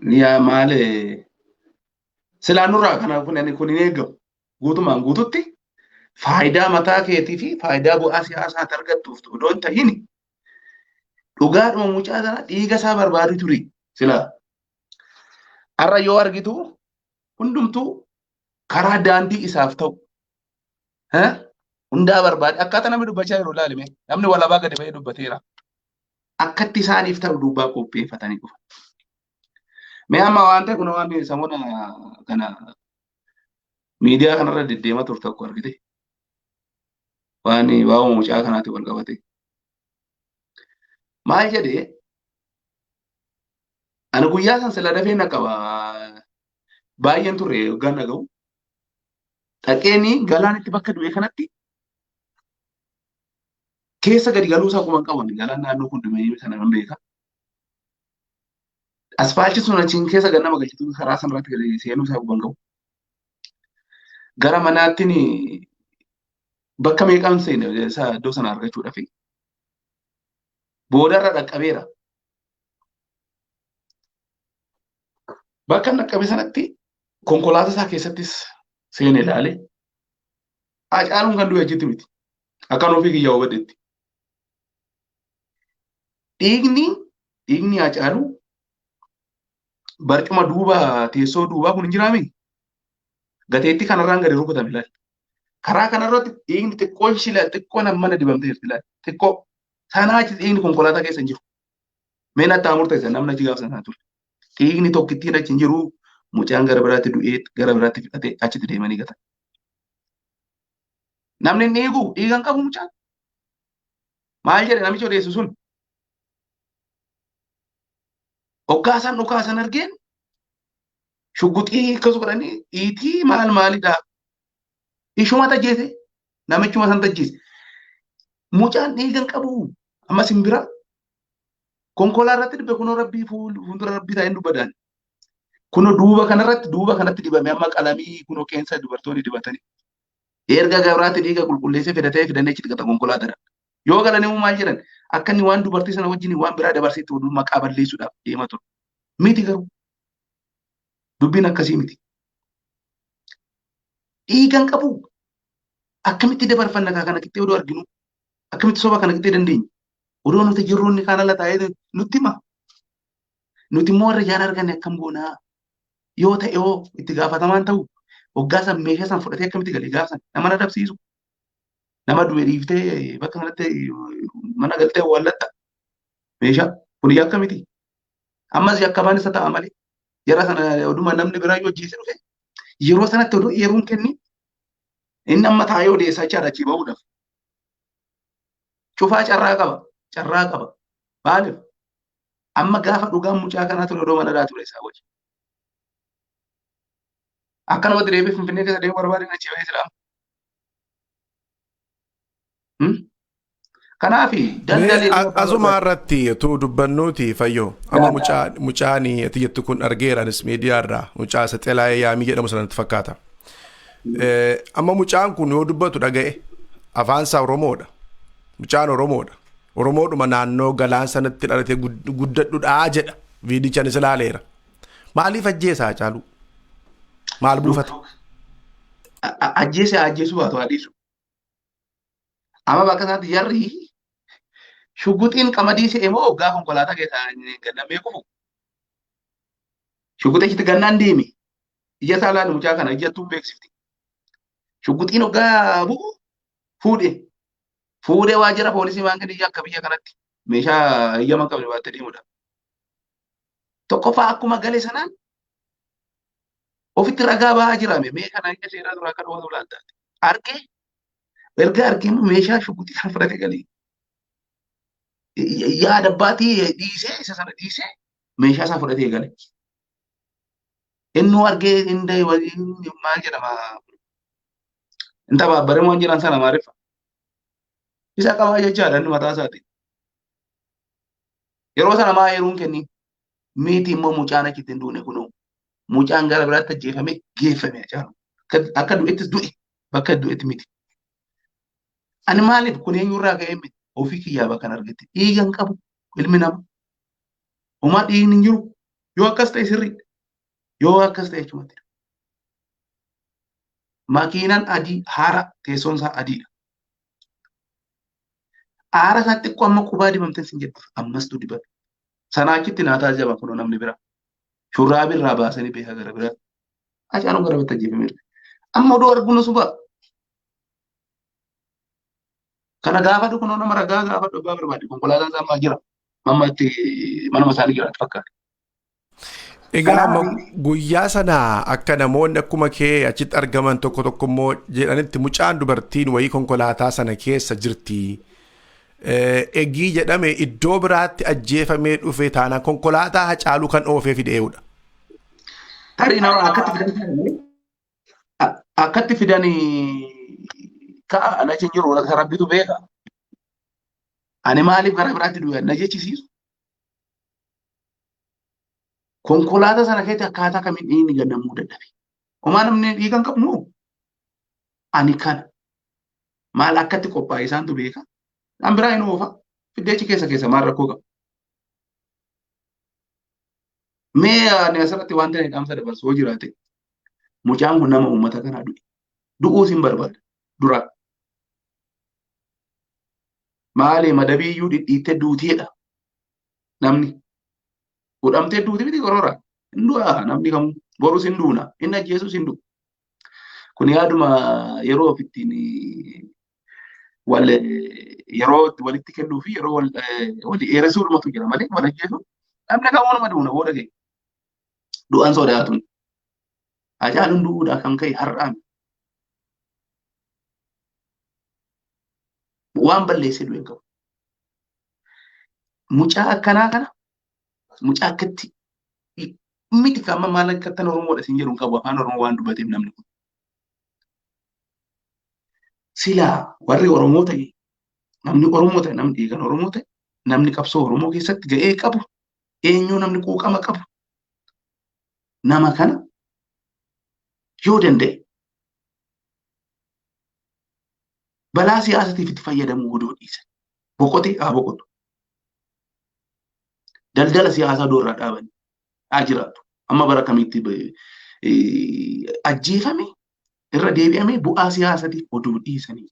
Yaa maal silaa nurraa kana kun hin eegamu. Guutumaan guututti faayidaa mataa keetii fi faayidaa bu'aa siyaasaa argattuuf odoo hin ta'in dhugaadhuma mucaa sana dhiiga isaa barbaadu turi silaa. Har'a yoo argitu hundumtuu karaa daandii isaaf ta'u hundaa barbaade akkaataa namni dubbachaa jiru ilaalime namni walabaa gadi ba'ee dubbateera. Akkatti isaaniif ta'u dubbaa qopheeffatanii dhufan. Mee amma waan ta'e kun waan samoona kana miidiyaa kanarra deddeemaa turte tokko argite. Waan waa'uma mucaa kanaatti wal qabate. Maal jedhee ani guyyaa san sila dafee na qaba baay'een turre yoggaan dhaga'u. Dhaqeeni galaanitti bakka du'e kanatti keessa gadi galuu isaa quban qaban galaan naannoo kun dhumee sana nan beeka. Asfaaltii sun achiin keessa gad nama galchitu karaa sanarratti gadi seenuu isaa quban qabu. Gara manaattiin bakka meeqaan seene iddoo sana argachuudhaaf boodarra dhaqqabeera. Bakka dhaqqabe sanatti konkolaataa isaa keessattis seene ilaale. Hacaaluun kan du'e achitti miti. Akkan ofii kiyyaa hubadhetti. Dhiigni Hacaaluu barcuma duuba teessoo duubaa kun hin jiraame. Gateettii kanarraan gadi rukutame ilaali. Karaa kanarratti dhiigni xiqqoon ishii ilaali xiqqoon mana dibamteerti ilaali. Xiqqoo sanaa achi dhiigni konkolaataa keessa hin jiru. Mee natti haa murteessan namni achi gaafa sanaa ture. Dhiigni tokkittiin achi hin jiru mucaan gara biraatti du'ee gara biraatti fixatee achitti deemanii gatan. Namni hin dhiigu dhiiga hin qabu mucaan. Maal jedhe namichi odeessu sun? Hoggaa isaan dhukaasan argeen shugguxii akkas godhanii dhiitii maal maalidha? Ishuma tajjeese namichuma san tajjeese. Mucaan dhiiga hin qabu amma simbira konkolaa irratti dibe kunoo rabbii fuuldura rabbii taa'een dubbadaan. Kunoo duuba kanarratti duuba kanatti dibame amma qalamii kunoo qeensa dubartoonni dibatanii. Erga gabraatti dhiiga qulqulleessee fidatee fidanii achitti gata konkolaataadha. Yoo galan immoo maal jedhan akka inni waan dubartii sana wajjin waan biraa dabarseetti oduu maqaa balleessuudhaaf deema ture. Miti garuu dubbiin akkasii miti. Dhiiga hin qabu. Akkamitti dabarfanna kaa kana qixxee oduu arginu? Akkamitti soba kana qixxee dandeenya? Odoo nuti jirru inni kaan ala taa'ee nutti hima. Nuti immoo warra ijaan arganne akkam goonaa? Yoo ta'e hoo itti gaafatamaan ta'u waggaa san meeshaa san fudhatee akkamitti galee gaafa san nama na dabsiisu. Nama du'e dhiiftee bakka sanatti mana galtee awwaallatta. Meeshaa kun yakka miti. Ammas yakkamaan isa ta'a malee. Jara sana oduma namni biraa yoo ajjeese dhufe yeroo sanatti oduu eeruun kenni inni amma taa'ee odeessaa jechaadha achii bahuudhaaf. Cufaa carraa qaba. Carraa qaba. Maaliif? Amma gaafa dhugaan mucaa kanaa ture odoo mana ture isaa wajjin. Akka namatti deebi'ee Finfinnee keessa deemuu barbaadeen achii bahee silaa. Kanaaf daldalli Asuma irratti utuu dubbannuuti fayyoo amma mucaan ati jettu kun argeera anis miidiyaa irraa mucaa isa Xelaayee Yaamii jedhamu sana natti fakkaata. Amma mucaan kun yoo dubbatu dhaga'e afaan isaa Oromoodha. Mucaan Oromoodha. Oromoodhuma naannoo galaan sanatti dhalatee guddadhudhaa jedha. Viidicha anis ilaaleera. Maaliif ajjeesa Haacaaluu? Maal buufata? Ajjeese ajjeesuu baatu haa dhiisu. Amma bakka isaatti jarri shugguxiin qamadii se'e moo hoggaa konkolaataa keessa gannamee kufu. Shugguxii achitti gannaan deeme. Ija isaa laali mucaa kana ijattuun beeksifti. Shugguxiin hoggaa bu'u fuudhe. Fuudhee waajjira poolisii waan kennu akka biyya kanatti meeshaa heyyama hin qabne baattee deemudha. Tokkoffaa akkuma gale sanaan ofitti ragaa ba'aa jiraame mee kana ija seeraa duraa akka dhowwatu laaltaati. Argee erga argee immoo meeshaa shugguxii kana fudhatee galee yaada abbaatii dhiisee isa sana dhiisee meeshaa isaa fudhatee gale. Innuu argee inni maal jedhama hin tabaabbaree waan jedhan sana maarifa. Isa qabaa jechaadha inni mataa isaatiin. Yeroo sana maa eeruun kenni miti immoo mucaan achitti hin duune kunoo mucaan gara biraatti ajjeefame geeffame Hacaalu. Akka du'ettis du'e bakka du'etti miti. Ani maaliif kun eenyurraa ka'ee miti ofii kiyyaa bakka argate dhiiga hin qabu ilmi nama. Homaa dhiigni hin jiru. Yoo akkas ta'e sirriidha. Yoo akkas ta'e achumatti. Makiinaan adii haara teessoon isaa adiidha. Aara isaa xiqqoo amma qubaa dibamtee sin jettu ammastu dibame. Sanaa achitti naataa jaba kunoo namni bira. Shurraabii irraa baasanii beekaa gara biraa. Hacaaluun gara biraatti ajjeefameera. Amma oduu arguun suba. Kana gaafadhu kunoo nama ragaa gaafadhu abbaa barbaade konkolaataan isaa ammaa jira. Mamma itti manuma isaanii jiraatu fakkaata. Egaa amma guyyaa sana akka namoonni akkuma kee achitti argaman tokko tokko immoo jedhanitti mucaan dubartiin wayii konkolaataa sana keessa jirti. Egii jedhame iddoo biraatti ajjeefamee dhufe taanaan konkolaataa Hacaaluu kan oofee fidee'udha. Tarii nama akkatti fidan ka'a ana achi hin jiru rabbitu beeka. Ani maaliif gara biraatti du'e na jechisiisu? Konkolaataa sana keessatti akkaataa kamiin dhiigni gannamuu dadhabe? Homaa namni dhiiga hin qabnu. Ani kana maal akkatti qophaa'e isaantu beeka. Kan biraa hin oofa. Fiddee achi keessa keessa maal rakkoo qaba? Mee ani asirratti wanta ani dhaamsa dabarsu yoo jiraate mucaan kun nama uummata kanaa du'e. Du'uus hin barbaada dura. Maali madabii iyyuu dhidhiittee duuteedha namni. Hudhamtee duuti miti korora. Hin du'a namni kamuu. Borus hin duuna. Inni ajjeesus hin du'u. Kun yaaduma yeroo ofittiin wal yeroo walitti kennuu fi yeroo wal walii dheeressuudhumatu jira malee wal ajjeesu namni kamuu nama duuna booda ga'e. Du'an sodaatu. Hacaaluun du'uudhaa kan ka'e har'aan waan balleessee du'e hin qabu. Mucaa akkanaa kana mucaa akkatti miti kan amma maal akkattan Oromoodha siin jedhu hin qabu afaan Oromoo waan dubbateef namni kun. Silaa warri Oromoo ta'e namni Oromoo ta'e namni dhiigan Oromoo ta'e namni qabsoo Oromoo keessatti ga'ee qabu eenyuu namni quuqama qabu nama kana yoo danda'e balaa siyaasatiif itti fayyadamuu odoo dhiisan boqotee haa boqotu. Daldala siyaasaa odoo irraa dhaabanii haa jiraatu. Amma bara kamitti ajjeefame irra deebi'amee bu'aa siyaasatiif odoo dhiisanii.